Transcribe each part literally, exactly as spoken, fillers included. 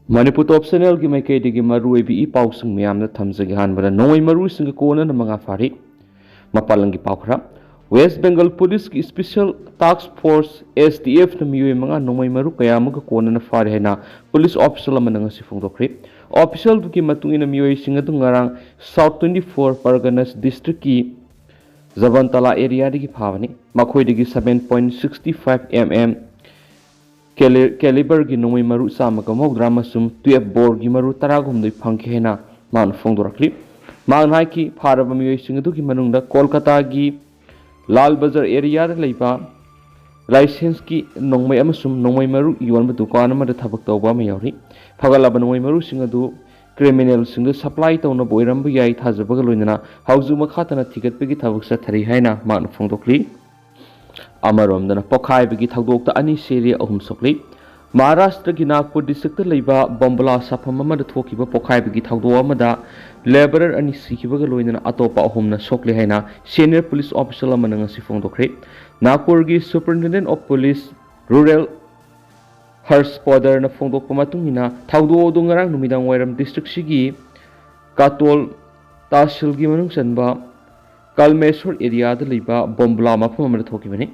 ꯃꯅꯤꯄꯨꯔ ꯇꯣꯞ ꯆꯦꯅꯦꯜꯒꯤ ꯃꯥꯏꯀꯩꯗꯒꯤ ꯃꯔꯨꯑꯣꯏꯕ ꯏ ꯄꯥꯎꯁꯤꯡ ꯃꯌꯥꯝꯅ ꯊꯝꯖꯒꯦ꯫ ꯑꯍꯥꯟꯕꯗ ꯅꯣꯡꯃꯩ ꯃꯔꯨꯁꯤꯡꯒ ꯀꯣꯟꯅꯅ ꯃꯉꯥ ꯐꯥꯔꯤ꯫ ꯃꯄꯥꯟ ꯂꯝꯒꯤ ꯄꯥꯎ ꯈꯔ꯫ ꯋꯦꯁ ꯕꯦꯡꯒꯜ ꯄꯨꯂꯤꯁꯀꯤ ꯏꯁꯄꯤꯁꯦꯜ ꯇꯥꯛꯁ ꯐꯣꯔꯁ, S T F ꯅ ꯃꯤꯑꯣꯏ ꯃꯉꯥ ꯅꯣꯡꯃꯩ ꯃꯔꯨ ꯀꯌꯥ ꯑꯃꯒ ꯀꯣꯟꯅꯅ ꯐꯥꯔꯦ ꯍꯥꯏꯅ ꯄꯨꯂꯤꯁ ꯑꯣꯐꯤꯁꯤꯌꯦꯜ ꯑꯃꯅ ꯉꯁꯤ ꯐꯣꯡꯗꯣꯛꯈ꯭ꯔꯤ꯫ ꯑꯣꯐꯤꯁꯤꯌꯦꯜꯗꯨꯒꯤ ꯃꯇꯨꯡ ꯏꯟꯅ ꯃꯤꯑꯣꯏꯁꯤꯡ ꯑꯗꯨ ꯉꯔꯥꯡ South twenty four Parganas district ꯀꯤ ꯖꯕꯟꯇꯥꯂꯥ ꯑꯦꯔꯤꯌꯥꯗꯒꯤ ꯐꯥꯕꯅꯤ꯫ ꯃꯈꯣꯏꯗꯒꯤ seven point sixty five M M ꯀꯦꯂꯤ-, ꯀꯦꯂꯤꯕꯔꯒꯤ ꯅꯣꯡꯃꯩ ꯃꯔꯨ ꯆꯥꯝꯃꯒ ꯃꯧꯗ꯭ꯔꯥ ꯑꯃꯁꯨꯡ twelve ꯕꯣꯔꯒꯤ ꯃꯔꯨ ꯇꯔꯥꯒ ꯍꯨꯝꯗꯣꯏ ꯐꯪꯈꯤ ꯍꯥꯏꯅ ꯃꯥꯅ ꯐꯣꯡꯗꯣꯔꯛꯂꯤ꯫ ꯃꯍꯥꯛꯅ ꯍꯥꯏꯈꯤ, ꯐꯥꯔꯕ ꯃꯤꯑꯣꯏꯁꯤꯡ ꯑꯗꯨꯒꯤ ꯃꯅꯨꯡꯗ ꯀꯣꯜꯀꯇꯥꯒꯤ ꯂꯥꯜ ꯕꯖꯥꯔ ꯑꯦꯔꯤꯌꯥꯗ ꯂꯩꯕ ꯂꯥꯏꯁꯦꯟꯁꯀꯤ ꯅꯣꯡꯃꯩ ꯑꯃꯁꯨꯡ ꯅꯣꯡꯃꯩ ꯃꯔꯨ ꯌꯣꯟꯕ ꯗꯨꯀꯥꯟ ꯑꯃꯗ ꯊꯕꯛ ꯇꯧꯕ ꯑꯃ ꯌꯥꯎꯔꯤ꯫ ꯐꯒꯠꯂꯕ ꯅꯣꯡꯃꯩ ꯃꯔꯨꯁꯤꯡ ꯑꯗꯨ ꯀ꯭ꯔꯤꯃꯤꯅꯦꯜꯁꯤꯡꯗ ꯁꯄ꯭ꯂꯥꯏ ꯇꯧꯅꯕ ꯑꯣꯏꯔꯝꯕ ꯌꯥꯏ ꯊꯥꯖꯕꯒ ꯂꯣꯏꯅꯅ ꯍꯧꯖꯤꯛ ꯃꯈꯥ ꯇꯥꯅ ꯊꯤꯒꯠꯄꯒꯤ ꯊꯕꯛ ꯆꯠꯊꯔꯤ ꯍꯥꯏꯅ ꯃꯍꯥꯛꯅ ꯐꯣꯡꯗꯣꯛꯂꯤ꯫ ꯑꯃꯔꯣꯝꯗꯅ ꯄꯣꯈꯥꯏꯕꯒꯤ ꯊꯧꯗꯣꯛꯇ ꯑꯅꯤ ꯁꯤꯔꯦ, ꯑꯍꯨꯝ ꯁꯣꯛꯂꯤ꯫ ꯃꯍꯥꯔꯥꯁꯇ꯭ꯔꯒꯤ ꯅꯥꯒꯄꯨꯔ ꯗꯤꯁꯇ꯭ꯔꯤꯛꯇ ꯂꯩꯕ ꯕꯣꯝꯕꯨꯂꯥ ꯁꯥꯐꯝ ꯑꯃꯗ ꯊꯣꯛꯈꯤꯕ ꯄꯣꯈꯥꯏꯕꯒꯤ ꯊꯧꯗꯣꯛ ꯑꯃꯗ ꯂꯦꯕꯔꯔ ꯑꯅꯤ ꯁꯤꯈꯤꯕꯒ ꯂꯣꯏꯅꯅ ꯑꯇꯣꯞꯄ ꯑꯍꯨꯝꯅ ꯁꯣꯛꯂꯦ ꯍꯥꯏꯅ ꯁꯦꯅꯤꯌꯔ ꯄꯨꯂꯤꯁ ꯑꯣꯐꯤꯁꯤꯌꯦꯜ ꯑꯃꯅ ꯉꯁꯤ ꯐꯣꯡꯗꯣꯛꯈ꯭ꯔꯦ꯫ ꯅꯥꯒꯄꯨꯔꯒꯤ Superintendent of Police Rural ꯍꯔꯁ ꯄꯣꯗꯔꯅ ꯐꯣꯡꯗꯣꯛꯄ ꯃꯇꯨꯡ ꯏꯟꯅ ꯊꯧꯗꯣꯛ ꯑꯗꯨ ꯉꯔꯥꯡ ꯅꯨꯃꯤꯗꯥꯡ ꯋꯥꯏꯔꯝ ꯗꯤꯁꯇ꯭ꯔꯤꯛꯁꯤꯒꯤ ꯀꯥꯇꯣꯜ ꯇꯥꯁꯤꯜꯒꯤ ꯃꯅꯨꯡ ꯆꯟꯕ ꯀꯜꯃꯦꯁꯣꯔ ꯑꯦꯔꯤꯌꯥꯗ ꯂꯩꯕ ꯕꯣꯝꯕꯨꯂꯥ ꯃꯐꯝ ꯑꯃꯗ ꯊꯣꯛꯈꯤꯕꯅꯤ꯫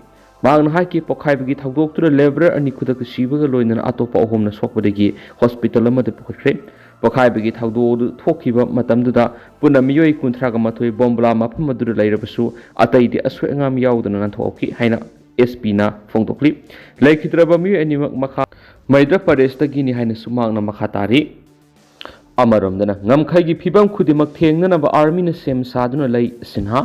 ꯃꯍꯥꯛꯅ ꯍꯥꯏꯈꯤ, ꯄꯣꯈꯥꯏꯕꯒꯤ ꯊꯧꯗꯣꯛꯇꯨꯗ ꯂꯦꯕꯔꯔ ꯑꯅꯤ ꯈꯨꯗꯛꯇ ꯁꯤꯕꯒ ꯂꯣꯏꯅꯅ ꯑꯇꯣꯞꯄ ꯑꯍꯨꯝꯅ ꯁꯣꯛꯄꯗꯒꯤ ꯍꯣꯁꯄꯤꯇꯥꯜ ꯑꯃꯗ ꯄꯨꯈꯠꯈ꯭ꯔꯦ꯫ ꯄꯣꯈꯥꯏꯕꯒꯤ ꯊꯧꯗꯣꯛ ꯑꯗꯨ ꯊꯣꯛꯈꯤꯕ ꯃꯇꯝꯗꯨꯗ ꯄꯨꯟꯅ ꯃꯤꯑꯣꯏ ꯀꯨꯟꯊ꯭ꯔꯥꯒ ꯃꯥꯊꯣꯏ ꯕꯣꯝꯕꯨꯂꯥ ꯃꯐꯝ ꯑꯗꯨꯗ ꯂꯩꯔꯕꯁꯨ ꯑꯇꯩꯗꯤ ꯑꯁꯣꯏ ꯑꯉꯥꯝ ꯌꯥꯎꯗꯅ ꯅꯥꯟꯊꯣꯛꯍꯧꯈꯤ ꯍꯥꯏꯅ S P ꯅ ꯐꯣꯡꯗꯣꯛꯂꯤ꯫ ꯂꯩꯈꯤꯗ꯭ꯔꯕ ꯃꯤꯑꯣꯏ ꯑꯅꯤꯃꯛ ꯃꯈꯥ ꯃꯩꯗ꯭ꯔ ꯄ꯭ꯔꯗꯦꯁꯇꯒꯤꯅꯤ ꯍꯥꯏꯅꯁꯨ ꯃꯍꯥꯛꯅ ꯃꯈꯥ ꯇꯥꯔꯤ꯫ ꯑꯃꯔꯣꯝꯗꯅ ꯉꯝꯈꯩꯒꯤ ꯐꯤꯕꯝ ꯈꯨꯗꯤꯡꯃꯛ ꯊꯦꯡꯅꯅꯕ ꯑꯥꯔꯃꯤꯅ ꯁꯦꯝ ꯁꯥꯗꯨꯅ ꯂꯩ, ꯁꯤꯟꯍꯥ꯫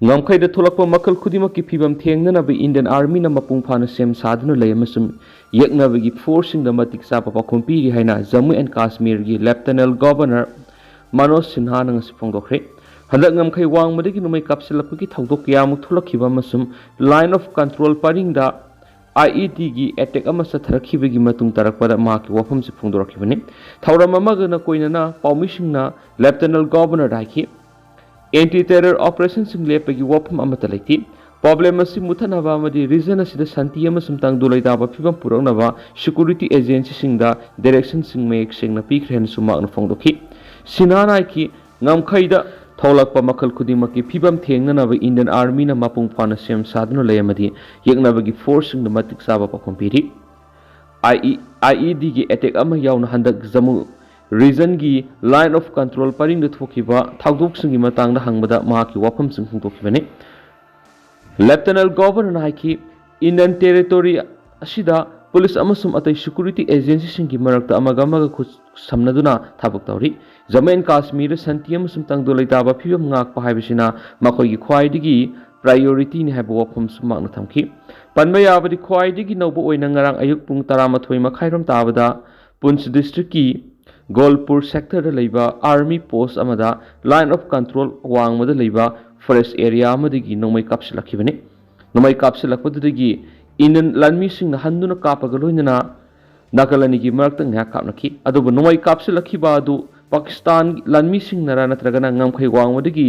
ꯉꯝꯈꯩꯗ ꯊꯣꯛꯂꯛꯄ ꯃꯈꯜ ꯈꯨꯗꯤꯡꯃꯛꯀꯤ ꯐꯤꯕꯝ ꯊꯦꯡꯅꯅꯕ ꯏꯟꯗꯤꯌꯟ ꯑꯥꯔꯃꯤꯅ ꯃꯄꯨꯡ ꯐꯥꯅ ꯁꯦꯝ ꯁꯥꯗꯨꯅ ꯂꯩ ꯑꯃꯁꯨꯡ ꯌꯦꯛꯅꯕꯒꯤ ꯐꯣꯔꯁꯁꯤꯡꯗ ꯃꯇꯤꯛ ꯆꯥꯕ ꯄꯥꯎꯈꯨꯝ ꯄꯤꯔꯤ ꯍꯥꯏꯅ Jammu and ꯀꯥꯁꯃꯤꯔꯒꯤ lieutenant governor Manoj ꯁꯤꯟꯍꯥꯅ ꯉꯁꯤ ꯐꯣꯡꯗꯣꯛꯈ꯭ꯔꯦ꯫ ꯍꯟꯗꯛ ꯉꯝꯈꯩ ꯋꯥꯡꯃꯗꯒꯤ ꯅꯣꯡꯃꯩ ꯀꯥꯞꯁꯤꯜꯂꯛꯄꯒꯤ ꯊꯧꯗꯣꯛ ꯀꯌꯥꯃꯨꯛ ꯊꯣꯛꯂꯛꯈꯤꯕ ꯑꯃꯁꯨꯡ line of control ꯄꯔꯤꯡꯗ I E D ꯒꯤ ꯑꯦꯇꯦꯛ ꯑꯃ ꯆꯠꯊꯔꯛꯈꯤꯕꯒꯤ ꯃꯇꯨꯡ ꯇꯥꯔꯛꯄꯗ ꯃꯍꯥꯛꯀꯤ ꯋꯥꯐꯝꯁꯤ ꯐꯣꯡꯗꯣꯔꯛꯈꯤꯕꯅꯤ꯫ ꯊꯧꯔꯝ ꯑꯃꯒ ꯀꯣꯏꯅꯅ ꯄꯥꯎꯃꯤꯁꯤꯡꯅ ꯂꯦꯞꯇꯅꯦꯟ ꯒꯣꯚꯔꯅꯔꯗ ꯍꯥꯏꯈꯤ, ꯑꯦꯟꯇꯤ ꯇꯦꯔꯔ ꯑꯣꯄꯔꯦꯁꯟꯁꯤꯡ ꯂꯦꯞꯄꯒꯤ ꯋꯥꯐꯝ ꯑꯃꯠꯇ ꯂꯩꯇꯦ꯫ ꯄ꯭ꯔꯣꯕ꯭ꯂꯦꯝ ꯑꯁꯤ ꯃꯨꯠꯊꯠꯅꯕ ꯑꯃꯗꯤ ꯔꯤꯖꯟ ꯑꯁꯤꯗ ꯁꯥꯟꯇꯤ ꯑꯃꯁꯨꯡ ꯇꯪꯗꯨ ꯂꯩꯇꯥꯕ ꯐꯤꯕꯝ ꯄꯨꯔꯛꯅꯕ ꯁꯦꯀ꯭ꯌꯨꯔꯤꯇꯤ ꯑꯦꯖꯦꯟꯁꯤꯁꯤꯡꯗ ꯗꯥꯏꯔꯦꯛꯁꯟꯁꯤꯡ ꯃꯌꯦꯛ ꯁꯦꯡꯅ ꯄꯤꯈ꯭ꯔꯦ ꯍꯥꯏꯅꯁꯨ ꯃꯍꯥꯛꯅ ꯐꯣꯡꯗꯣꯛꯈꯤ꯫ ꯁꯤꯟꯍꯥꯅ ꯍꯥꯏꯈꯤ, ꯉꯝꯈꯩꯗ ꯊꯣꯛꯂꯛꯄ ꯃꯈꯜ ꯈꯨꯗꯤꯡꯃꯛꯀꯤ ꯐꯤꯕꯝ ꯊꯦꯡꯅꯅꯕ ꯏꯟꯗꯤꯌꯟ ꯑꯥꯔꯃꯤꯅ ꯃꯄꯨꯡ ꯐꯥꯅ ꯁꯦꯝ ꯁꯥꯗꯨꯅ ꯂꯩ ꯑꯃꯗꯤ ꯌꯦꯛꯅꯕꯒꯤ ꯐꯣꯔꯁꯁꯤꯡꯗ ꯃꯇꯤꯛ ꯆꯥꯕ ꯄꯥꯎꯈꯨꯝ ꯄꯤꯔꯤ꯫ ꯑꯥꯏ ꯏ ꯗꯤꯒꯤ ꯑꯦꯇꯦꯛ ꯑꯃ ꯌꯥꯎꯅ ꯍꯟꯗꯛ ꯖꯃꯨ ꯔꯤꯖꯟꯒꯤ ꯂꯥꯏꯟ ꯑꯣꯐ ꯀꯟꯇ꯭ꯔꯣꯜ ꯄꯔꯤꯡꯗ ꯊꯣꯛꯈꯤꯕ ꯊꯧꯗꯣꯛꯁꯤꯡꯒꯤ ꯃꯇꯥꯡꯗ ꯍꯪꯕꯗ ꯃꯍꯥꯛꯀꯤ ꯋꯥꯐꯝꯁꯤꯡ ꯐꯣꯡꯗꯣꯛꯈꯤꯕꯅꯤ꯫ ꯂꯦꯐꯇꯅꯦꯟ ꯒꯣꯚꯔꯅꯔꯅ ꯍꯥꯏꯈꯤ, ꯏꯟꯗꯤꯌꯟ ꯇꯦꯔꯤꯇꯣꯔꯤ ꯑꯁꯤꯗ ꯄꯨꯂꯤꯁ ꯑꯃꯁꯨꯡ ꯑꯇꯩ ꯁꯦꯀ꯭ꯌꯨꯔꯤꯇꯤ ꯑꯦꯖꯦꯟꯁꯤꯁꯤꯡꯒꯤ ꯃꯔꯛꯇ ꯑꯃꯒ ꯑꯃꯒ ꯈꯨꯠ ꯁꯝꯅꯗꯨꯅ ꯊꯕꯛ ꯇꯧꯔꯤ꯫ ꯖꯝꯃꯨ ꯑꯦꯟ ꯀꯥꯁꯃꯤꯔꯗ ꯁꯥꯟꯇꯤ ꯑꯃꯁꯨꯡ ꯇꯪꯗꯨ ꯂꯩꯇꯥꯕ ꯐꯤꯕꯝ ꯉꯥꯛꯄ ꯍꯥꯏꯕꯁꯤꯅ ꯃꯈꯣꯏꯒꯤ ꯈ꯭ꯋꯥꯏꯗꯒꯤ ꯄ꯭ꯔꯥꯏꯌꯣꯔꯤꯇꯤꯅꯤ ꯍꯥꯏꯕ ꯋꯥꯐꯝꯁꯨ ꯃꯍꯥꯛꯅ ꯊꯝꯈꯤ꯫ ꯄꯟꯕ ꯌꯥꯕꯗꯤ, ꯈ꯭ꯋꯥꯏꯗꯒꯤ ꯅꯧꯕ ꯑꯣꯏꯅ ꯉꯔꯥꯡ ꯑꯌꯨꯛ ꯄꯨꯡ ꯇꯔꯥꯃꯥꯊꯣꯏ ꯃꯈꯥꯏꯔꯣꯝ ꯇꯥꯕꯗ ꯄꯨꯟꯆ ꯗꯤꯁꯇ꯭ꯔꯤꯛꯀꯤ ꯒꯣꯜꯄꯨꯔ ꯁꯦꯛꯇꯔꯗ ꯂꯩꯕ ꯑꯥꯔꯃꯤ ꯄꯣꯁ ꯑꯃꯗ ꯂꯥꯏꯟ ꯑꯣꯐ ꯀꯟꯇ꯭ꯔꯣꯜ ꯋꯥꯡꯃꯗ ꯂꯩꯕ ꯐꯣꯔꯦꯁ ꯑꯦꯔꯤꯌꯥ ꯑꯃꯗꯒꯤ ꯅꯣꯡꯃꯩ ꯀꯥꯞꯁꯤꯜꯂꯛꯈꯤꯕꯅꯤ꯫ ꯅꯣꯡꯃꯩ ꯀꯥꯞꯁꯤꯜꯂꯛꯄꯗꯨꯗꯒꯤ ꯏꯟꯗꯤꯌꯟ ꯂꯥꯟꯃꯤꯁꯤꯡꯅ ꯍꯟꯗꯨꯅ ꯀꯥꯞꯄꯒ ꯂꯣꯏꯅꯅ ꯅꯥꯒꯜ ꯑꯅꯤꯒꯤ ꯃꯔꯛꯇ ꯉꯥꯏꯍꯥꯛ ꯀꯥꯞꯅꯈꯤ꯫ ꯑꯗꯨꯕꯨ ꯅꯣꯡꯃꯩ ꯀꯥꯞꯁꯤꯜꯂꯛꯈꯤꯕ ꯑꯗꯨ ꯄꯥꯀꯤꯁꯇꯥꯟ ꯂꯥꯟꯃꯤꯁꯤꯡꯅꯔ ꯅꯠꯇ꯭ꯔꯒꯅ ꯉꯝꯈꯩ ꯋꯥꯡꯃꯗꯒꯤ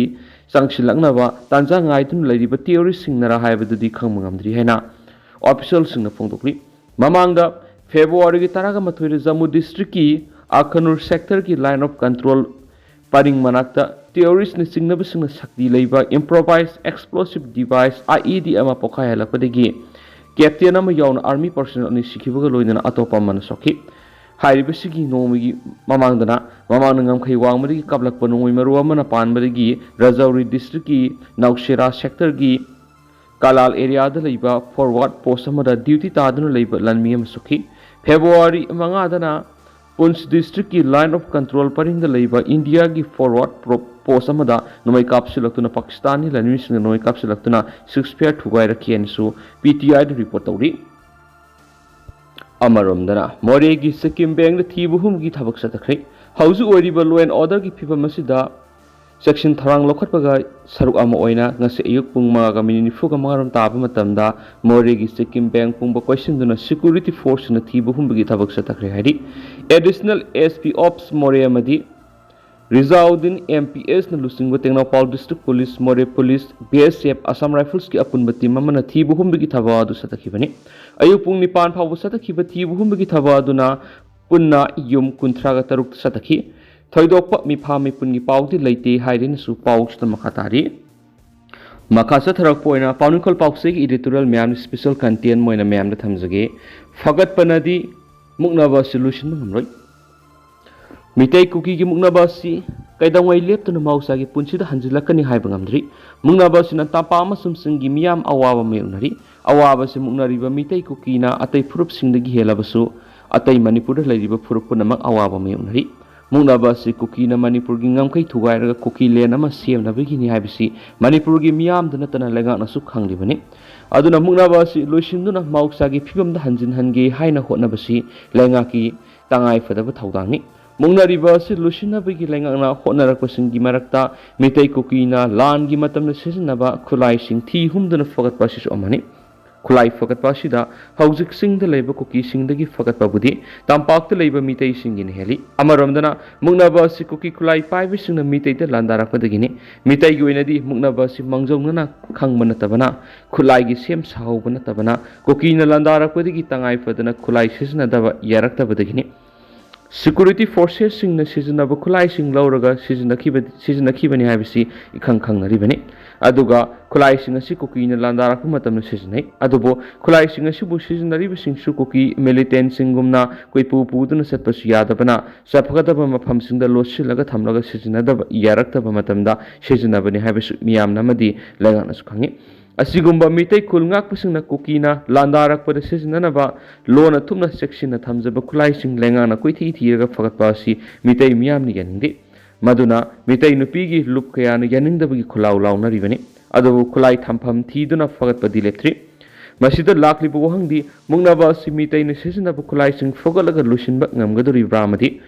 ꯆꯪꯁꯤꯜꯂꯛꯅꯕ ꯇꯥꯟꯖꯥ ꯉꯥꯏꯗꯨꯅ ꯂꯩꯔꯤꯕ ꯇꯦꯔꯣꯔꯤꯁꯁꯤꯡꯅꯔ ꯍꯥꯏꯕꯗꯨꯗꯤ ꯈꯪꯕ ꯉꯝꯗ꯭ꯔꯤ ꯍꯥꯏꯅ ꯑꯣꯐꯤꯁꯤꯌꯦꯜꯁꯤꯡꯅ ꯐꯣꯡꯗꯣꯛꯂꯤ꯫ ꯃꯃꯥꯡꯗ ꯐꯦꯕ꯭ꯔꯨꯋꯥꯔꯤꯒꯤ ꯇꯔꯥꯒ ꯃꯥꯊꯣꯏꯗ ꯖꯝꯃꯨ ꯗꯤꯁꯇ꯭ꯔꯤꯛꯀꯤ ꯑꯈꯅꯨꯔ ꯁꯦꯛꯇꯔꯒꯤ ꯂꯥꯏꯟ ꯑꯣꯐ ꯀꯟꯇ꯭ꯔꯣꯜ ꯄꯔꯤꯡ ꯃꯅꯥꯛꯇ ꯇꯦꯔꯣꯔꯤꯁꯅ ꯆꯤꯡꯅꯕꯁꯤꯡꯅ ꯁꯛꯇꯤ ꯂꯩꯕ ꯏꯝꯄ꯭ꯔꯣꯚꯥꯏꯖ ꯑꯦꯛꯁꯄ꯭ꯂꯣꯁꯤꯚ ꯗꯤꯚꯥꯏꯁ, ꯑꯥꯏ ꯏ ꯗꯤ, ꯑꯃ ꯄꯣꯈꯥꯏꯍꯜꯂꯛꯄꯗꯒꯤ ꯀꯦꯞꯇꯦꯟ ꯑꯃ ꯌꯥꯎꯅ ꯑꯥꯔꯃꯤ ꯄꯔꯁꯅꯦꯜ ꯑꯅꯤ ꯁꯤꯈꯤꯕꯒ ꯂꯣꯏꯅꯅ ꯑꯇꯣꯞꯄ ꯑꯃꯅ ꯁꯣꯛꯈꯤ꯫ ꯍꯥꯏꯔꯤꯕꯁꯤꯒꯤ ꯅꯣꯡꯃꯒꯤ ꯃꯃꯥꯡꯗꯅ ꯃꯃꯥꯡꯗ ꯉꯝꯈꯩ ꯋꯥꯡꯃꯗꯒꯤ ꯀꯥꯞꯂꯛꯄ ꯅꯣꯡꯃꯩ ꯃꯔꯨ ꯑꯃꯅ ꯄꯥꯟꯕꯗꯒꯤ ꯔꯖꯧꯔꯤ ꯗꯤꯁꯇ꯭ꯔꯤꯛꯀꯤ ꯅꯧꯁꯦꯔꯥ ꯁꯦꯛꯇꯔꯒꯤ ꯀꯂꯥꯜ ꯑꯦꯔꯤꯌꯥꯗ ꯂꯩꯕ ꯐꯣꯔꯋꯥꯔꯗ ꯄꯣꯁ ꯑꯃꯗ ꯗ꯭ꯌꯨꯇꯤ ꯇꯥꯗꯨꯅ ꯂꯩꯕ ꯂꯥꯟꯃꯤ ꯑꯃ ꯁꯣꯛꯈꯤ꯫ ꯐꯦꯕ꯭ꯔꯨꯋꯥꯔꯤ ꯃꯉꯥꯗꯅ ꯄꯨꯟꯆ ꯗꯤꯁꯇ꯭ꯔꯤꯛꯀꯤ ꯂꯥꯏꯟ ꯑꯣꯐ ꯀꯟꯇ꯭ꯔꯣꯜ ꯄꯔꯤꯡꯗ ꯂꯩꯕ ꯏꯟꯗꯤꯌꯥꯒꯤ ꯐꯣꯔꯋꯥꯔꯗ ꯄꯣꯁ ꯑꯃꯗ ꯅꯣꯡꯃꯩ ꯀꯥꯞꯁꯤꯜꯂꯛꯇꯨꯅ ꯄꯥꯀꯤꯁꯇꯥꯟꯒꯤ ꯂꯥꯟꯃꯤꯁꯤꯡꯅ ꯅꯣꯡꯃꯩ ꯀꯥꯞꯁꯤꯜꯂꯛꯇꯨꯅ ꯁꯤꯛꯁ ꯐꯤꯌꯔ ꯊꯨꯒꯥꯏꯔꯛꯈꯤ ꯍꯥꯏꯅꯁꯨ ꯄꯤ ꯇꯤ ꯑꯥꯏꯗ ꯔꯤꯄꯣꯔꯠ ꯇꯧꯔꯤ꯫ ꯑꯃꯔꯣꯝꯗꯅ ꯃꯣꯔꯦꯒꯤ ꯁꯤꯛꯀꯤꯝ ꯕꯦꯡꯗ ꯊꯤꯕ ꯍꯨꯝꯕꯒꯤ ꯊꯕꯛ ꯆꯠꯊꯈ꯭ꯔꯦ꯫ ꯍꯧꯖꯤꯛ ꯑꯣꯏꯔꯤꯕ ꯂꯣ ꯑꯦꯟ ꯑꯣꯔꯗꯔꯒꯤ ꯐꯤꯕꯝ ꯑꯁꯤꯗ ꯆꯦꯛꯁꯤꯟ ꯊꯧꯔꯥꯡ ꯂꯧꯈꯠꯄꯒ ꯁꯔꯨꯛ ꯑꯃ ꯑꯣꯏꯅ ꯉꯁꯤ ꯑꯌꯨꯛ ꯄꯨꯡ ꯃꯉꯥꯒ ꯃꯤꯅꯤꯠ ꯅꯤꯐꯨꯒ ꯃꯉꯥꯔꯣꯝ ꯇꯥꯕ ꯃꯇꯝꯗ ꯃꯣꯔꯦꯒꯤ ꯁꯤꯛꯀꯤꯝ ꯕꯦꯡ ꯄꯨꯝꯕ ꯀꯣꯏꯁꯤꯟꯗꯨꯅ ꯁꯦꯀ꯭ꯌꯨꯔꯤꯇꯤ ꯐꯣꯔꯁꯁꯤꯡꯅ ꯊꯤꯕ ꯍꯨꯝꯕꯒꯤ ꯊꯕꯛ ꯆꯠꯊꯈ꯭ꯔꯦ ꯍꯥꯏꯔꯤ꯫ ꯑꯦꯗꯤꯁꯅꯦꯜ ꯑꯦꯁ ꯄꯤ ꯑꯣꯞꯁ ꯃꯣꯔꯦ ꯑꯃꯗꯤ ꯔꯤꯖꯥꯎꯗꯤꯟ, ꯑꯦꯝ ꯄꯤ ꯑꯦꯁꯅ ꯂꯨꯆꯤꯡꯕ ꯇꯦꯡꯅꯧꯄꯥꯜ ꯗꯤꯁꯇ꯭ꯔꯤꯛ ꯄꯨꯂꯤꯁ, ꯃꯣꯔꯦ ꯄꯨꯂꯤꯁ, ꯕꯤ ꯑꯦꯁ ꯑꯦꯐ, ꯑꯁꯥꯝ ꯔꯥꯏꯐꯜꯁꯀꯤ ꯑꯄꯨꯟꯕ ꯇꯤꯝ ꯑꯃꯅ ꯊꯤꯕ ꯍꯨꯝꯕꯒꯤ ꯊꯕꯛ ꯑꯗꯨ ꯆꯠꯊꯈꯤꯕꯅꯤ꯫ ꯑꯌꯨꯛ ꯄꯨꯡ ꯅꯤꯄꯥꯟ ꯐꯥꯎꯕ ꯆꯠꯊꯈꯤꯕ ꯊꯤꯕ ꯍꯨꯝꯕꯒꯤ ꯊꯕꯛ ꯑꯗꯨꯅ ꯄꯨꯟꯅ ꯌꯨꯝ ꯀꯨꯟꯊ꯭ꯔꯥꯒ ꯇꯔꯨꯛꯇ ꯆꯠꯊꯈꯤ꯫ ꯊꯣꯏꯗꯣꯛꯄ ꯃꯤꯐꯥ ꯃꯤꯄꯨꯟꯒꯤ ꯄꯥꯎꯗꯤ ꯂꯩꯇꯦ ꯍꯥꯏꯔꯤꯅꯁꯨ ꯄꯥꯎꯁꯤꯗ ꯃꯈꯥ ꯇꯥꯔꯤ꯫ ꯃꯈꯥ ꯆꯠꯊꯔꯛꯄ ꯑꯣꯏꯅ ꯄꯥꯎꯅꯤꯡꯈꯣꯜ ꯄꯥꯎꯆꯦꯒꯤ editorial ꯃꯌꯥꯝꯅ special content ꯑꯣꯏꯅ ꯃꯌꯥꯝꯗ ꯊꯝꯖꯒꯦ꯫ ꯐꯒꯠꯄꯅꯗꯤ ꯃꯨꯛꯅꯕ ꯑꯁꯤ ꯂꯣꯏꯁꯤꯟꯕ ꯉꯝꯂꯣꯏ꯫ ꯃꯤꯇꯩ ꯀꯨꯀꯤꯒꯤ ꯃꯨꯛꯅꯕ ꯑꯁꯤ ꯀꯩꯗꯧꯉꯩ ꯂꯦꯞꯇꯨꯅ ꯃꯍꯧꯁꯥꯒꯤ ꯄꯨꯟꯁꯤꯗ ꯍꯟꯖꯤꯜꯂꯛꯀꯅꯤ ꯍꯥꯏꯕ ꯉꯝꯗ꯭ꯔꯤ꯫ ꯃꯨꯛꯅꯕ ꯑꯁꯤꯅ ꯇꯝꯄꯥꯛ ꯑꯃꯁꯨꯡ ꯆꯤꯡꯒꯤ ꯃꯤꯌꯥꯝ ꯑꯋꯥꯕ ꯃꯥꯌꯣꯛꯅꯔꯤ꯫ ꯑꯋꯥꯕ ꯑꯁꯤ ꯃꯨꯛꯅꯔꯤꯕ ꯃꯤꯇꯩ ꯀꯨꯀꯤꯅ ꯑꯇꯩ ꯐꯨꯔꯨꯞꯁꯤꯡꯗꯒꯤ ꯍꯦꯜꯂꯕꯁꯨ ꯑꯇꯩ ꯃꯅꯤꯄꯨꯔꯗ ꯂꯩꯔꯤꯕ ꯐꯨꯔꯨꯞ ꯄꯨꯝꯅꯃꯛ ꯑꯋꯥꯕ ꯃꯥꯌꯣꯛꯅꯔꯤ꯫ ꯃꯨꯛꯅꯕ ꯑꯁꯤ ꯀꯨꯀꯤꯅ ꯃꯅꯤꯄꯨꯔꯒꯤ ꯉꯝꯈꯩ ꯊꯨꯒꯥꯏꯔꯒ ꯀꯨꯀꯤ land ꯑꯃ ꯁꯦꯝꯅꯕꯒꯤꯅꯤ ꯍꯥꯏꯕꯁꯤ ꯃꯅꯤꯄꯨꯔꯒꯤ ꯃꯤꯌꯥꯝꯗ ꯅꯠꯇꯅ ꯂꯩꯉꯥꯛꯅꯁꯨ ꯈꯪꯂꯤꯕꯅꯤ꯫ ꯑꯗꯨꯅ ꯃꯨꯛꯅꯕ ꯑꯁꯤ ꯂꯣꯏꯁꯤꯟꯗꯨꯅ ꯃꯍꯧꯁꯥꯒꯤ ꯐꯤꯕꯝꯗ ꯍꯟꯖꯤꯟꯍꯟꯒꯦ ꯍꯥꯏꯅ ꯍꯣꯠꯅꯕꯁꯤ ꯂꯩꯉꯥꯛꯀꯤ ꯇꯉꯥꯏꯐꯗꯕ ꯊꯧꯗꯥꯡꯅꯤ꯫ ꯃꯨꯛꯅꯔꯤꯕ ꯑꯁꯤ ꯂꯣꯏꯁꯤꯟꯅꯕꯒꯤ ꯂꯩꯉꯥꯛꯅ ꯍꯣꯠꯅꯔꯛꯄꯁꯤꯡꯒꯤ ꯃꯔꯛꯇ ꯃꯤꯇꯩ ꯀꯨꯀꯤꯅ ꯂꯥꯟꯒꯤ ꯃꯇꯝꯗ ꯁꯤꯖꯤꯟꯅꯕ ꯈꯨꯠꯂꯥꯏꯁꯤꯡ ꯊꯤ ꯍꯨꯝꯗꯨꯅ ꯐꯒꯠꯄ ꯑꯁꯤꯁꯨ ꯑꯃꯅꯤ꯫ ꯈꯨꯠꯂꯥꯏ ꯐꯒꯠꯄ ꯑꯁꯤꯗ ꯍꯧꯖꯤꯛ ꯆꯤꯡꯗ ꯂꯩꯕ ꯀꯨꯀꯤꯁꯤꯡꯗꯒꯤ ꯐꯒꯠꯄꯕꯨꯗꯤ ꯇꯝꯄꯥꯛꯇ ꯂꯩꯕ ꯃꯤꯇꯩꯁꯤꯡꯒꯤꯅ ꯍꯦꯜꯂꯤ꯫ ꯑꯃꯔꯣꯝꯗꯅ ꯃꯨꯛꯅꯕ ꯑꯁꯤ ꯀꯨꯀꯤ ꯈꯨꯠꯂꯥꯏ ꯄꯥꯏꯕꯁꯤꯡꯅ ꯃꯤꯇꯩꯗ ꯂꯥꯟꯗꯥꯔꯛꯄꯗꯒꯤꯅꯤ꯫ ꯃꯤꯇꯩꯒꯤ ꯑꯣꯏꯅꯗꯤ ꯃꯨꯛꯅꯕ ꯑꯁꯤ ꯃꯥꯡꯖꯧꯅꯅ ꯈꯪꯕ ꯅꯠꯇꯕꯅ, ꯈꯨꯠꯂꯥꯏꯒꯤ ꯁꯦꯝ ꯁꯥꯍꯧꯕ ꯅꯠꯇꯕꯅ, ꯀꯨꯀꯤꯅ ꯂꯥꯟꯗꯥꯔꯛꯄꯗꯒꯤ ꯇꯉꯥꯏ ꯐꯗꯅ ꯈꯨꯠꯂꯥꯏ ꯁꯤꯖꯤꯟꯅꯗꯕ ꯌꯥꯔꯛꯇꯕꯗꯒꯤꯅꯤ꯫ Security forcesꯁꯤꯡꯅ ꯁꯤꯖꯤꯟꯅꯕ ꯈꯨꯠꯂꯥꯏꯁꯤꯡ ꯂꯧꯔꯒ ꯁꯤꯖꯤꯟꯅꯈꯤꯕ-, ꯁꯤꯖꯤꯟꯅꯈꯤꯕꯅꯤ ꯍꯥꯏꯕꯁꯤ ꯏꯈꯪ ꯈꯪꯅꯔꯤꯕꯅꯤ꯫ ꯑꯗꯨꯒ ꯈꯨꯠꯂꯥꯏꯁꯤꯡ ꯑꯁꯤ ꯀꯨꯀꯤꯅ ꯂꯥꯟꯗꯥꯔꯛꯄ ꯃꯇꯝꯗ ꯁꯤꯖꯤꯟꯅꯩ꯫ ꯑꯗꯨꯕꯨ ꯈꯨꯠꯂꯥꯏꯁꯤꯡ ꯑꯁꯤꯕꯨ ꯁꯤꯖꯤꯟꯅꯔꯤꯕꯁꯤꯡꯁꯨ ꯀꯨꯀꯤ militantꯁꯤꯡꯒꯨꯝꯅ ꯀꯣꯏꯄꯨ ꯄꯨꯗꯨꯅ ꯆꯠꯄꯁꯨ ꯌꯥꯗꯕꯅ, ꯆꯠꯐꯒꯗꯕ ꯃꯐꯝꯁꯤꯡꯗ ꯂꯣꯠꯁꯤꯜꯂꯒ ꯊꯝꯂꯒ ꯁꯤꯖꯤꯟꯅꯗꯕ ꯌꯥꯔꯛꯇꯕ ꯃꯇꯝꯗ ꯁꯤꯖꯤꯟꯅꯕꯅꯤ ꯍꯥꯏꯕꯁꯨ ꯃꯤꯌꯥꯝꯅ ꯑꯃꯗꯤ ꯂꯩꯉꯥꯛꯅꯁꯨ ꯈꯪꯏ꯫ ꯑꯁꯤꯒꯨꯝꯕ ꯃꯤꯇꯩ ꯈꯨꯜ ꯉꯥꯛꯄꯁꯤꯡꯅ ꯀꯨꯀꯤꯅ ꯂꯥꯟꯗꯥꯔꯛꯄꯗ ꯁꯤꯖꯤꯟꯅꯅꯕ ꯂꯣꯟꯅ ꯊꯨꯞꯅ ꯆꯦꯛꯁꯤꯟꯅ ꯊꯝꯖꯕ ꯈꯨꯠꯂꯥꯏꯁꯤꯡ ꯂꯩꯉꯥꯛꯅ ꯀꯣꯏꯊꯤ ꯊꯤꯔꯒ ꯐꯒꯠꯄ ꯑꯁꯤ ꯃꯤꯇꯩ ꯃꯤꯌꯥꯝꯅ ꯌꯥꯅꯤꯡꯗꯦ꯫ ꯃꯗꯨꯅ ꯃꯤꯇꯩ ꯅꯨꯄꯤꯒꯤ ꯂꯨꯞ ꯀꯌꯥꯅ ꯌꯥꯅꯤꯡꯗꯕꯒꯤ ꯈꯨꯜꯂꯥꯎ ꯂꯥꯎꯅꯔꯤꯕꯅꯤ꯫ ꯑꯗꯨꯕꯨ ꯈꯨꯠꯂꯥꯏ ꯊꯝꯐꯝ ꯊꯤꯗꯨꯅ ꯐꯒꯠꯄꯗꯤ ꯂꯦꯞꯇ꯭ꯔꯤ꯫ ꯃꯁꯤꯗ ꯂꯥꯛꯂꯤꯕ ꯋꯥꯍꯪꯗꯤ, ꯃꯨꯛꯅꯕ ꯑꯁꯤ ꯃꯤꯇꯩꯅ ꯁꯤꯖꯤꯟꯅꯕ ꯈꯨꯠꯂꯥꯏꯁꯤꯡ ꯐꯒꯠꯂꯒ ꯂꯣꯏꯁꯤꯟꯕ ꯉꯝꯒꯗꯧꯔꯤꯕ꯭ꯔꯥ ꯑꯃꯗꯤ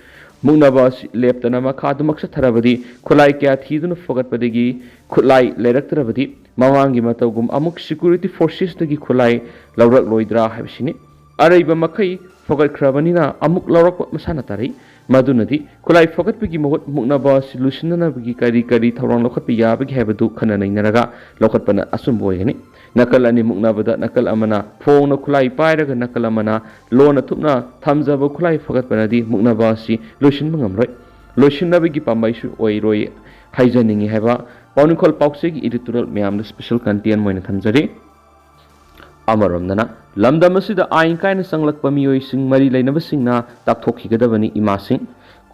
ꯃꯨꯛꯅꯕ ꯑꯁꯤ ꯂꯦꯞꯇꯅ ꯃꯈꯥ ꯑꯗꯨꯃꯛ ꯆꯠꯊꯔꯕꯗꯤ, ꯈꯨꯠꯂꯥꯏ ꯀꯌꯥ ꯊꯤꯗꯨꯅ ꯐꯒꯠꯄꯗꯒꯤ ꯈꯨꯠꯂꯥꯏ ꯂꯩꯔꯛꯇ꯭ꯔꯕꯗꯤ, ꯃꯃꯥꯡꯒꯤ ꯃꯇꯧꯒꯨꯝ ꯑꯃꯨꯛ security forcesꯇꯒꯤ ꯈꯨꯠꯂꯥꯏ ꯂꯧꯔꯛꯂꯣꯏꯗ꯭ꯔꯥ ꯍꯥꯏꯕꯁꯤꯅꯤ꯫ ꯑꯔꯩꯕ ꯃꯈꯩ ꯐꯒꯠꯈ꯭ꯔꯕꯅꯤꯅ ꯑꯃꯨꯛ ꯂꯧꯔꯛꯄ ꯃꯁꯥꯅ ꯇꯥꯔꯛꯏ꯫ ꯃꯗꯨꯅꯗꯤ ꯈꯨꯠꯂꯥꯏ ꯐꯒꯠꯄꯒꯤ ꯃꯍꯨꯠ ꯃꯨꯛꯅꯕ ꯑꯁꯤ ꯂꯣꯏꯁꯤꯟꯅꯅꯕꯒꯤ ꯀꯔꯤ ꯀꯔꯤ ꯊꯧꯔꯥꯡ ꯂꯧꯈꯠꯄ ꯌꯥꯕꯒꯦ ꯍꯥꯏꯕꯗꯨ ꯈꯟꯅ ꯅꯩꯅꯔꯒ ꯂꯧꯈꯠꯄꯅ ꯑꯆꯨꯝꯕ ꯑꯣꯏꯒꯅꯤ꯫ ꯅꯥꯀꯜ ꯑꯅꯤ ꯃꯨꯛꯅꯕꯗ ꯅꯥꯀꯜ ꯑꯃꯅ ꯐꯣꯡꯅ ꯈꯨꯠꯂꯥꯏ ꯄꯥꯏꯔꯒ ꯅꯥꯀꯜ ꯑꯃꯅ ꯂꯣꯟꯅ ꯊꯨꯞꯅ ꯊꯝꯖꯕ ꯈꯨꯠꯂꯥꯏ ꯐꯒꯠꯄꯅꯗꯤ ꯃꯨꯛꯅꯕ ꯑꯁꯤ ꯂꯣꯏꯁꯤꯟꯕ ꯉꯝꯂꯣꯏ, ꯂꯣꯏꯁꯤꯟꯅꯕꯒꯤ ꯄꯥꯝꯕꯩꯁꯨ ꯑꯣꯏꯔꯣꯏ ꯍꯥꯏꯖꯅꯤꯡꯏ ꯍꯥꯏꯕ ꯄꯥꯎꯅꯤꯡꯈꯣꯜ ꯄꯥꯎꯆꯦꯒꯤ editorial ꯃꯌꯥꯝꯗ special content ꯑꯣꯏꯅ ꯊꯝꯖꯔꯤ꯫ ꯑꯃꯔꯣꯝꯗꯅ ꯂꯝꯗꯝ ꯑꯁꯤꯗ ꯑꯥꯏꯟ ꯀꯥꯏꯅ ꯆꯪꯂꯛꯄ ꯃꯤꯑꯣꯏꯁꯤꯡ ꯃꯔꯤ ꯂꯩꯅꯕꯁꯤꯡꯅ ꯇꯥꯛꯊꯣꯛꯈꯤꯒꯗꯕꯅꯤ꯫ ꯏꯃꯥꯁꯤꯡ,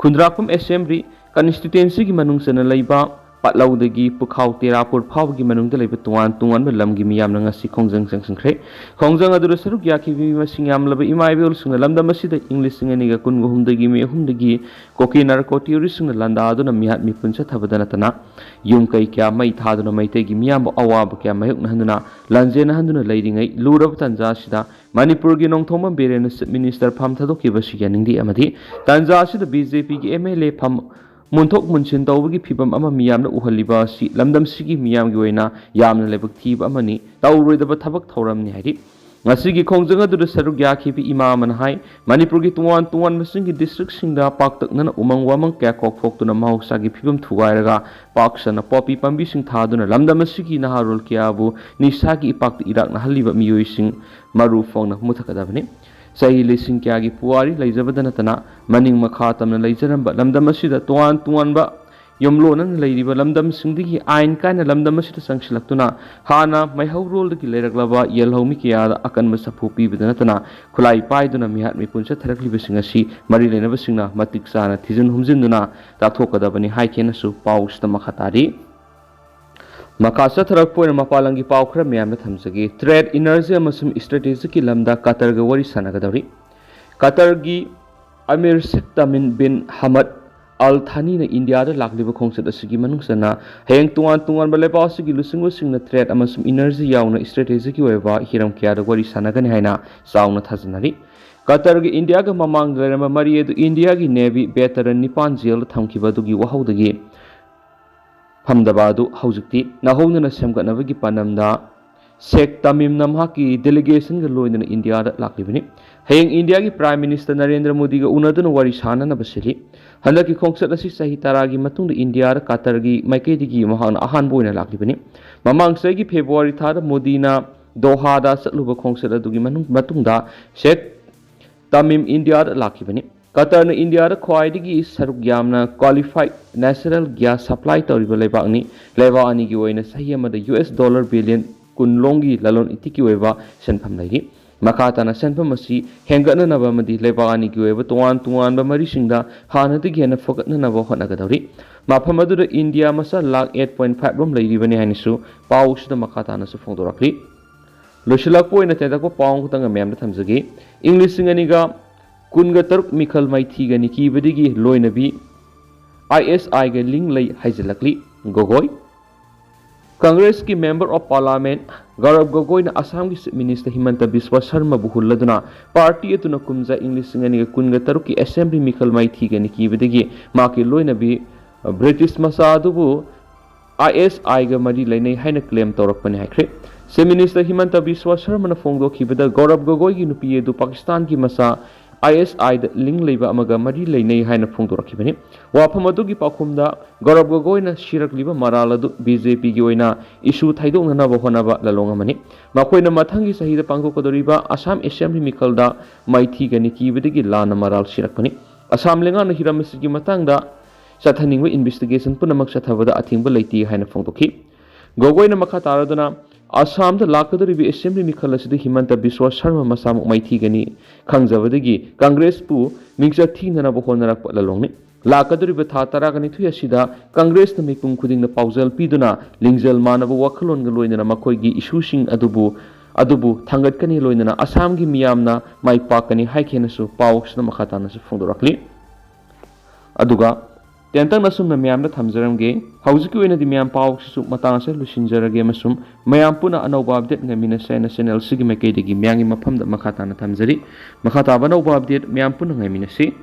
ꯈꯨꯟꯗ꯭ꯔꯥꯛꯄꯝ assembly constituencyꯒꯤ ꯃꯅꯨꯡ ꯆꯟꯅ ꯂꯩꯕ ꯄꯠꯂꯧꯗꯒꯤ ꯄꯨꯈꯥꯎ ꯇꯦꯔꯥꯄꯨꯔ ꯐꯥꯎꯕꯒꯤ ꯃꯅꯨꯡꯗ ꯂꯩꯕ ꯇꯣꯉꯥꯟ ꯇꯣꯉꯥꯟꯕ ꯂꯝꯒꯤ ꯃꯤꯌꯥꯝꯅ ꯉꯁꯤ ꯈꯣꯡꯖꯪ ꯆꯪꯁꯤꯟꯈ꯭ꯔꯦ꯫ ꯈꯣꯡꯖꯪ ꯑꯗꯨꯗ ꯁꯔꯨꯛ ꯌꯥꯈꯤꯕ ꯃꯤ ꯃꯁꯤꯡ ꯌꯥꯝꯂꯕ ꯏꯃꯥ ꯏꯕꯦꯜꯁꯤꯡꯅ ꯂꯝꯗꯝ ꯑꯁꯤꯗ ꯏꯪ ꯂꯤꯁꯤꯡ ꯑꯅꯤꯒ ꯀꯨꯟꯒ ꯑꯍꯨꯝꯗꯒꯤ ꯃꯦ ꯑꯍꯨꯝꯗꯒꯤ ꯀꯨꯀꯤ narco terroristꯁꯤꯡꯅ ꯂꯥꯟꯗꯥꯗꯨꯅ ꯃꯤꯍꯥꯠ ꯃꯤꯄꯨꯟ ꯆꯠꯊꯕꯗ ꯅꯠꯇꯅ ꯌꯨꯝ ꯀꯩ ꯀꯌꯥ ꯃꯩ ꯊꯥꯗꯨꯅ ꯃꯩꯇꯩꯒꯤ ꯃꯤꯌꯥꯝꯕꯨ ꯑꯋꯥꯕ ꯀꯌꯥ ꯃꯥꯌꯣꯛꯅꯍꯟꯗꯨꯅ ꯂꯥꯟꯖꯦꯟꯅꯍꯟꯗꯨꯅ ꯂꯩꯔꯤꯉꯩ ꯂꯨꯔꯕ ꯇꯥꯟꯖꯥ ꯑꯁꯤꯗ ꯃꯅꯤꯄꯨꯔꯒꯤ ꯅꯣꯡꯊꯣꯝꯕꯝ ꯕꯤꯔꯦꯟꯅ Chief Minister ꯐꯝ ꯊꯥꯗꯣꯛꯈꯤꯕ ꯑꯁꯤ ꯌꯥꯅꯤꯡꯗꯦ ꯑꯃꯗꯤ ꯇꯥꯟꯖꯥ ꯑꯁꯤꯗ BJPꯒꯤ MLA ꯐꯝ ꯃꯨꯟꯊꯣꯛ ꯃꯨꯟꯁꯤꯟ ꯇꯧꯕꯒꯤ ꯐꯤꯚꯝ ꯑꯃ ꯃꯤꯌꯥꯝꯅ ꯎꯍꯜꯂꯤꯕ ꯑꯁꯤ ꯂꯝꯗꯝꯁꯤꯒꯤ ꯃꯤꯌꯥꯝꯒꯤ ꯑꯣꯏꯅ ꯌꯥꯝꯅ ꯂꯥꯏꯕꯛ ꯊꯤꯕ ꯑꯃꯅꯤ, ꯇꯧꯔꯣꯏꯗꯕ ꯊꯕꯛ ꯊꯧꯔꯝꯅꯤ ꯍꯥꯏꯔꯤ꯫ ꯉꯁꯤꯒꯤ ꯈꯣꯡꯖꯪ ꯑꯗꯨꯗ ꯁꯔꯨꯛ ꯌꯥꯈꯤꯕ ꯏꯃꯥ ꯑꯃꯅ ꯍꯥꯏ, ꯃꯅꯤꯄꯨꯔꯒꯤ ꯇꯣꯉꯥꯟ ꯇꯣꯉꯥꯟꯕꯁꯤꯡꯒꯤ districtꯁꯤꯡꯗ ꯄꯥꯛꯇꯛꯅꯅ ꯎꯃꯪ ꯋꯥꯃꯪ ꯀꯌꯥ ꯀꯣꯛꯊꯣꯛꯇꯨꯅ ꯃꯍꯧꯁꯥꯒꯤ ꯐꯤꯕꯝ ꯊꯨꯒꯥꯏꯔꯒ ꯄꯥꯛ ꯁꯟꯅ ꯄꯣꯄꯤ ꯄꯥꯝꯕꯤꯁꯤꯡ ꯊꯥꯗꯨꯅ ꯂꯝꯗꯝ ꯑꯁꯤꯒꯤ ꯅꯍꯥꯔꯣꯜ ꯀꯌꯥꯕꯨ ꯅꯤꯁꯥꯒꯤ ꯏꯄꯥꯛꯇ ꯏꯔꯥꯛꯅꯍꯜꯂꯤꯕ ꯃꯤꯑꯣꯏꯁꯤꯡ ꯃꯔꯨ ꯐꯣꯡꯅ ꯃꯨꯊꯠꯀꯗꯕꯅꯤ꯫ ꯆꯍꯤ ꯂꯤꯁꯤꯡ ꯀꯌꯥꯒꯤ ꯄꯨꯋꯥꯔꯤ ꯂꯩꯖꯕꯗ ꯅꯠꯇꯅ ꯃꯅꯤꯡ ꯃꯈꯥ ꯇꯝꯅ ꯂꯩꯖꯔꯝꯕ ꯂꯝꯗꯝ ꯑꯁꯤꯗ ꯇꯣꯉꯥꯟ ꯇꯣꯉꯥꯟꯕ ꯌꯨꯝꯂꯣꯟꯅꯅ ꯂꯩꯔꯤꯕ ꯂꯝꯗꯝꯁꯤꯡꯗꯒꯤ ꯑꯥꯏꯟ ꯀꯥꯏꯅ ꯂꯝꯗꯝ ꯑꯁꯤꯗ ꯆꯪꯁꯤꯜꯂꯛꯇꯨꯅ ꯍꯥꯟꯅ ꯃꯩꯍꯧꯔꯣꯜꯗꯒꯤ ꯂꯩꯔꯛꯂꯕ ꯌꯦꯜꯍꯧꯃꯤ ꯀꯌꯥꯗ ꯑꯀꯟꯕ ꯁꯥꯐꯨ ꯄꯤꯕꯗ ꯅꯠꯇꯅ ꯈꯨꯠꯂꯥꯏ ꯄꯥꯏꯗꯨꯅ ꯃꯤꯍꯥꯠ ꯃꯤꯄꯨꯟ ꯆꯠꯊꯔꯛꯂꯤꯕꯁꯤꯡ ꯑꯁꯤ ꯃꯔꯤ ꯂꯩꯅꯕꯁꯤꯡꯅ ꯃꯇꯤꯛ ꯆꯥꯅ ꯊꯤꯖꯤꯟ ꯍꯨꯝꯖꯤꯟꯗꯨꯅ ꯇꯥꯊꯣꯛꯀꯗꯕꯅꯤ ꯍꯥꯏꯈꯤꯅꯁꯨ ꯄꯥꯎꯁꯤꯗ ꯃꯈꯥ ꯇꯥꯔꯤ꯫ ꯃꯈꯥ ꯆꯠꯊꯔꯛꯄ ꯑꯣꯏꯅ ꯃꯄꯥꯟ ꯂꯝꯒꯤ ꯄꯥꯎ ꯈꯔ ꯃꯌꯥꯝꯗ ꯊꯝꯖꯒꯦ꯫ Trade, energy ꯑꯃꯁꯨꯡ strategic ꯀꯤ ꯂꯝꯗ ꯀꯇꯔꯒ ꯋꯥꯔꯤ ꯁꯥꯟꯅꯒꯗꯧꯔꯤ꯫ ꯀꯇꯔꯒꯤ ꯑꯃꯤꯔ ꯁꯦꯈ ꯇꯃꯤꯝ ꯕꯤꯟ ꯍꯃꯗ ꯑꯜ ꯊꯥꯅꯤꯅ ꯏꯟꯗꯤꯌꯥꯗ ꯂꯥꯛꯂꯤꯕ ꯈꯣꯡꯆꯠ ꯑꯁꯤꯒꯤ ꯃꯅꯨꯡ ꯆꯟꯅ ꯍꯌꯦꯡ ꯇꯣꯉꯥꯟ ꯇꯣꯉꯥꯟꯕ ꯂꯩꯕꯥꯛ ꯑꯁꯤꯒꯤ ꯂꯨꯆꯤꯡꯕꯁꯤꯡꯅ trade ꯑꯃꯁꯨꯡ energy ꯌꯥꯎꯅ strategic ꯀꯤ ꯑꯣꯏꯕ ꯍꯤꯔꯝ ꯀꯌꯥꯗ ꯋꯥꯔꯤ ꯁꯥꯟꯅꯒꯅꯤ ꯍꯥꯏꯅ ꯆꯥꯎꯅ ꯊꯥꯖꯅꯔꯤ꯫ ꯀꯇꯔꯒ ꯏꯟꯗꯤꯌꯥꯒ ꯃꯃꯥꯡꯗ ꯂꯩꯔꯝꯕ ꯃꯔꯤ ꯑꯗꯨ ꯏꯟꯗꯤꯌꯥꯒꯤ Navy veteran ꯅꯤꯄꯥꯟ ꯖꯦꯜꯗ ꯊꯝꯈꯤꯕ ꯑꯗꯨꯒꯤ ꯋꯥꯍꯧꯗꯒꯤ ꯐꯝꯗꯕ ꯑꯗꯨ ꯍꯧꯖꯤꯛꯇꯤ ꯅꯧꯍꯧꯅꯅ ꯁꯦꯝꯒꯠꯅꯕꯒꯤ ꯄꯥꯟꯗꯝꯗ ꯁꯦꯈ ꯇꯃꯤꯝꯅ ꯃꯍꯥꯛꯀꯤ delegationꯒ ꯂꯣꯏꯅꯅ ꯏꯟꯗꯤꯌꯥꯗ ꯂꯥꯛꯂꯤꯕꯅꯤ꯫ ꯍꯌꯦꯡ ꯏꯟꯗꯤꯌꯥꯒꯤ Prime Minister ꯅꯔꯦꯟꯗ꯭ꯔ ꯃꯣꯗꯤꯒ ꯎꯅꯗꯨꯅ ꯋꯥꯔꯤ ꯁꯥꯅꯅꯕ ꯁꯤꯜꯂꯤ꯫ ꯍꯟꯗꯛꯀꯤ ꯈꯣꯡꯆꯠ ꯑꯁꯤ ꯆꯍꯤ ꯇꯔꯥꯒꯤ ꯃꯇꯨꯡꯗ ꯏꯟꯗꯤꯌꯥꯗ ꯀꯇꯔꯒꯤ ꯃꯥꯏꯀꯩꯗꯒꯤ ꯃꯍꯥꯛꯅ ꯑꯍꯥꯟꯕ ꯑꯣꯏꯅ ꯂꯥꯛꯂꯤꯕꯅꯤ꯫ ꯃꯃꯥꯡ ꯆꯍꯤꯒꯤ ꯐꯦꯕ꯭ꯔꯨꯋꯥꯔꯤ ꯊꯥꯗ ꯃꯣꯗꯤꯅ ꯗꯣꯍꯥꯗ ꯆꯠꯂꯨꯕ ꯈꯣꯡꯆꯠ ꯑꯗꯨꯒꯤ ꯃꯅꯨꯡ-, ꯃꯇꯨꯡꯗ ꯁꯦꯈ ꯇꯃꯤꯝ ꯏꯟꯗꯤꯌꯥꯗ ꯂꯥꯛꯈꯤꯕꯅꯤ꯫ ꯀꯇꯔꯅ ꯏꯟꯗꯤꯌꯥꯗ ꯈ꯭ꯋꯥꯏꯗꯒꯤ ꯁꯔꯨꯛ ꯌꯥꯝꯅ qualified natural gas supply ꯇꯧꯔꯤꯕ ꯂꯩꯕꯥꯛꯅꯤ꯫ ꯂꯩꯕꯥꯛ ꯑꯅꯤꯒꯤ ꯑꯣꯏꯅ ꯆꯍꯤ ꯑꯃꯗ US dollar billion ꯀꯨꯟ ꯂꯣꯝꯒꯤ ꯂꯂꯣꯟ ꯏꯇꯤꯛꯀꯤ ꯑꯣꯏꯕ ꯁꯦꯟꯐꯝ ꯂꯩꯔꯤ꯫ ꯃꯈꯥ ꯇꯥꯅ ꯁꯦꯟꯐꯝ ꯑꯁꯤ ꯍꯦꯟꯒꯠꯅꯅꯕ ꯑꯃꯗꯤ ꯂꯩꯕꯥꯛ ꯑꯅꯤꯒꯤ ꯑꯣꯏꯕ ꯇꯣꯉꯥꯟ ꯇꯣꯉꯥꯟꯕ ꯃꯔꯤꯁꯤꯡꯗ ꯍꯥꯟꯅꯗꯒꯤ ꯍꯦꯟꯅ ꯐꯒꯠꯅꯅꯕ ꯍꯣꯠꯅꯒꯗꯧꯔꯤ꯫ ꯃꯐꯝ ꯑꯗꯨꯗ ꯏꯟꯗꯤꯌꯥ ꯃꯆꯥ ꯂꯥꯈ eight point five ꯔꯣꯝ ꯂꯩꯔꯤꯕꯅꯤ ꯍꯥꯏꯅꯁꯨ ꯄꯥꯎ ꯑꯁꯤꯗ ꯃꯈꯥ ꯇꯥꯅꯁꯨ ꯐꯣꯡꯗꯣꯔꯛꯂꯤ꯫ ꯂꯣꯏꯁꯤꯜꯂꯛꯄ ꯑꯣꯏꯅ ꯇꯦꯟꯇꯛꯄ ꯄꯥꯎ ꯑꯃꯈꯛꯇꯪꯒ ꯃꯌꯥꯝꯗ ꯊꯝꯖꯒꯦ꯫ ꯏꯪ ꯂꯤꯁꯤꯡ ꯑꯅꯤꯒ ꯀꯨꯟꯒ ꯇꯔꯨꯛ ꯃꯤꯈꯜ ꯃꯥꯏꯊꯤꯒ ꯅꯤꯀꯤꯕꯗꯒꯤ ꯂꯣꯏꯅꯕꯤ ISIꯒ link ꯂꯩ ꯍꯥꯏꯖꯤꯜꯂꯛꯂꯤ ꯒꯣꯒꯣꯏ꯫ ꯀꯪꯒ꯭ꯔꯦꯁꯀꯤ Member of Parliament ꯒꯧꯔꯕ ꯒꯣꯒꯣꯏꯅ ꯑꯁꯥꯝꯒꯤ Chief Minister ꯍꯤꯃꯟꯇ ꯕꯤꯁ꯭ꯋ ꯁꯔꯃꯕꯨ ꯍꯨꯜꯂꯗꯨꯅ party ꯑꯗꯨꯅ ꯀꯨꯝꯖꯥ ꯏꯪ ꯂꯤꯁꯤꯡ ꯑꯅꯤꯒ ꯀꯨꯟꯒ ꯇꯔꯨꯛꯀꯤ assembly ꯃꯤꯈꯜ ꯃꯥꯏꯊꯤꯒ ꯅꯤꯀꯤꯕꯗꯒꯤ ꯃꯍꯥꯛꯀꯤ ꯂꯣꯏꯅꯕꯤ ꯕ꯭ꯔꯤꯇꯤꯁ ꯃꯆꯥ ꯑꯗꯨꯕꯨ ISIꯒ ꯃꯔꯤ ꯂꯩꯅꯩ ꯍꯥꯏꯅ claim ꯇꯧꯔꯛꯄꯅꯤ ꯍꯥꯏꯈ꯭ꯔꯦ꯫ Chief Minister ꯍꯤꯃꯟꯇ ꯕꯤꯁ꯭ꯋ ꯁꯔꯃꯅ ꯐꯣꯡꯗꯣꯛꯈꯤꯕꯗ ꯒꯧꯔꯕ ꯒꯣꯒꯣꯏꯒꯤ ꯅꯨꯄꯤ ꯑꯗꯨ ꯄꯥꯀꯤꯁꯇꯥꯟꯒꯤ ꯃꯆꯥ ISIꯗ link ꯂꯩꯕ ꯑꯃꯒ ꯃꯔꯤ ꯂꯩꯅꯩ ꯍꯥꯏꯅ ꯐꯣꯡꯗꯣꯔꯛꯈꯤꯕꯅꯤ꯫ ꯋꯥꯐꯝ ꯑꯗꯨꯒꯤ ꯄꯥꯎꯈꯨꯝꯗ ꯒꯧꯔꯕ ꯒꯣꯒꯣꯏꯅ ꯁꯤꯔꯛꯂꯤꯕ ꯃꯔꯥꯜ ꯑꯗꯨ BJPꯒꯤ ꯑꯣꯏꯅ issue ꯊꯩꯗꯣꯛꯅꯅꯕ ꯍꯣꯠꯅꯕ ꯂꯂꯣꯡ ꯑꯃꯅꯤ꯫ ꯃꯈꯣꯏꯅ ꯃꯊꯪꯒꯤ ꯆꯍꯤꯗ ꯄꯥꯡꯊꯣꯛꯀꯗꯧꯔꯤꯕ ꯑꯁꯥꯝ assembly ꯃꯤꯈꯜꯗ ꯃꯥꯏꯊꯤꯒ ꯅꯤꯀꯤꯕꯗꯒꯤ ꯂꯥꯟꯅ ꯃꯔꯥꯜ ꯁꯤꯔꯛꯄꯅꯤ꯫ ꯑꯁꯥꯝ ꯂꯩꯉꯥꯛꯅ ꯍꯤꯔꯝ ꯑꯁꯤꯒꯤ ꯃꯇꯥꯡꯗ ꯆꯠꯊꯅꯤꯡꯕ investigation ꯄꯨꯝꯅꯃꯛ ꯆꯠꯊꯕꯗ ꯑꯊꯤꯡꯕ ꯂꯩꯇꯦ ꯍꯥꯏꯅ ꯐꯣꯡꯗꯣꯛꯈꯤ꯫ ꯒꯣꯒꯣꯏꯅ ꯃꯈꯥ ꯇꯥꯔꯗꯨꯅ ꯑꯁꯥꯝꯗ ꯂꯥꯛꯀꯗꯧꯔꯤꯕ assembly ꯃꯤꯈꯜ ꯑꯁꯤꯗ ꯍꯤꯃꯟꯇ ꯕꯤꯁ꯭ꯋ ꯁꯔꯃ ꯃꯁꯥꯃꯛ ꯃꯥꯏꯊꯤꯒꯅꯤ ꯈꯪꯖꯕꯗꯒꯤ ꯀꯪꯒ꯭ꯔꯦꯁꯄꯨ ꯃꯤꯡꯆꯠ ꯊꯤꯅꯅꯕ ꯍꯣꯠꯅꯔꯛꯄ ꯂꯂꯣꯡꯅꯤ꯫ ꯂꯥꯛꯀꯗꯧꯔꯤꯕ ꯊꯥ ꯇꯔꯥꯒ ꯅꯤꯊꯣꯏ ꯑꯁꯤꯗ ꯀꯪꯒ꯭ꯔꯦꯁꯅ ꯃꯤꯄꯨꯝ ꯈꯨꯗꯤꯡꯗ ꯄꯥꯎꯖꯦꯜ ꯄꯤꯗꯨꯅ ꯂꯤꯡꯖꯦꯜ ꯃꯥꯟꯅꯕ ꯋꯥꯈꯜꯂꯣꯟꯒ ꯂꯣꯏꯅꯅ ꯃꯈꯣꯏꯒꯤ issueꯁꯤꯡ ꯑꯗꯨꯕꯨ, ꯑꯗꯨꯕꯨ ꯊꯥꯡꯒꯠꯀꯅꯤ, ꯂꯣꯏꯅꯅ ꯑꯁꯥꯝꯒꯤ ꯃꯤꯌꯥꯝꯅ ꯃꯥꯏ ꯄꯥꯛꯀꯅꯤ ꯍꯥꯏꯈꯤ ꯍꯥꯏꯅꯁꯨ ꯄꯥꯎ ꯑꯁꯤꯗ ꯃꯈꯥ ꯇꯥꯅꯁꯨ ꯐꯣꯡꯗꯣꯔꯛꯂꯤ꯫ ꯑꯗꯨꯒ ꯇꯦꯟꯇꯛꯅ ꯑꯁꯨꯝꯅ ꯃꯌꯥꯝꯗ ꯊꯝꯖꯔꯝꯒꯦ꯫ ꯍꯧꯖꯤꯛꯀꯤ ꯑꯣꯏꯅꯗꯤ ꯃꯌꯥꯝ ꯄꯥꯎꯁꯤꯁꯨ ꯃꯇꯥꯡ ꯑꯁꯤꯗ ꯂꯣꯏꯁꯤꯟꯖꯔꯒꯦ ꯑꯃꯁꯨꯡ ꯃꯌꯥꯝ ꯄꯨꯟꯅ ꯑꯅꯧꯕ update ꯉꯥꯏꯃꯤꯟꯅꯁꯦ ꯍꯥꯏꯅ channel ꯑꯁꯤꯒꯤ ꯃꯥꯏꯀꯩꯗꯒꯤ ꯃꯌꯥꯝꯒꯤ ꯃꯐꯝꯗ ꯃꯈꯥ ꯇꯥꯅ ꯊꯝꯖꯔꯤ꯫ ꯃꯈꯥ ꯇꯥꯕ ꯑꯅꯧꯕ update ꯃꯌꯥꯝ ꯄꯨꯟꯅ ꯉꯥꯏꯃꯤꯟꯅꯁꯤ꯫